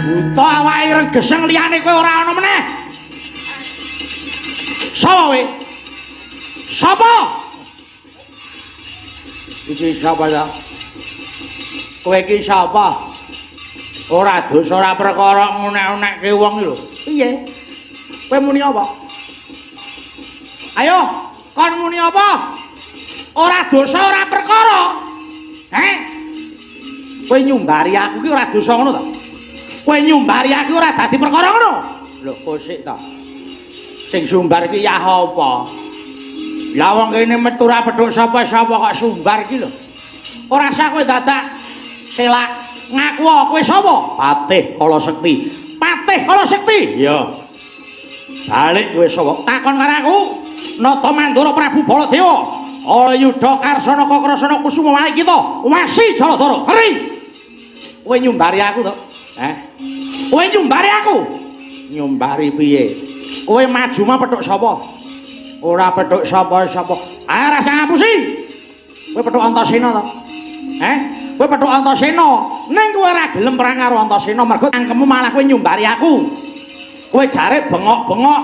Buta awake ireng geseng liyane kowe ora ana meneh. Sapa kowe? Sapa? Iki sapa ta? Kowe iki sapa? Ora dosa ora perkara ngunek-unekke wong iki lho. Piye? Kowe muni apa? Ayo, kon muni apa? Ora dosa ora perkara. Heh? Kowe nyumbari aku ki ora dosa ngono ta? Kowe nyumbari aku ora dadi perkara ngono? Lho, kosik ta. Sing sumbar ki yah apa? Lah wong kene metu ora petuk sapa-sapa kok sumbar ki lho. Ora sah kowe dadak selak ngaku kowe sapa? Patih Kala Sekti. Patih Kala Sekti? Iya. Balik kowe sapa? Takon karo aku. Nata Mandura Prabu Baladewa. Alayudha Karsana Kakrasana Kusuma Walikita Wasi Jaladara. Heri. Kowe nyumbari aku to? Heh. Kowe nyumbari aku? Nyumbari piye? Kowe maju mah petuk sapa? Ora petuk sapa-sapa. Ah, rasa ngapusi. Kowe petuk Antasena to? Heh? Kowe petuk Antasena. Ning kowe ora gelem perang karo Antasena mergo cangkemmu malah kowe nyumbari aku. Kowe jare bengok-bengok.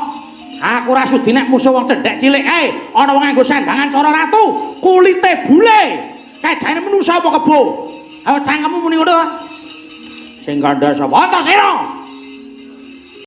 Aku ora sudi nek musuh wong cendhek cilik kae. Ana wong nganggo sandangan cara ratu, kulite bule. Kae jane manusa apa kebo? Ayo cangkemmu muni ngono. Sing kandha sapa? Antasena.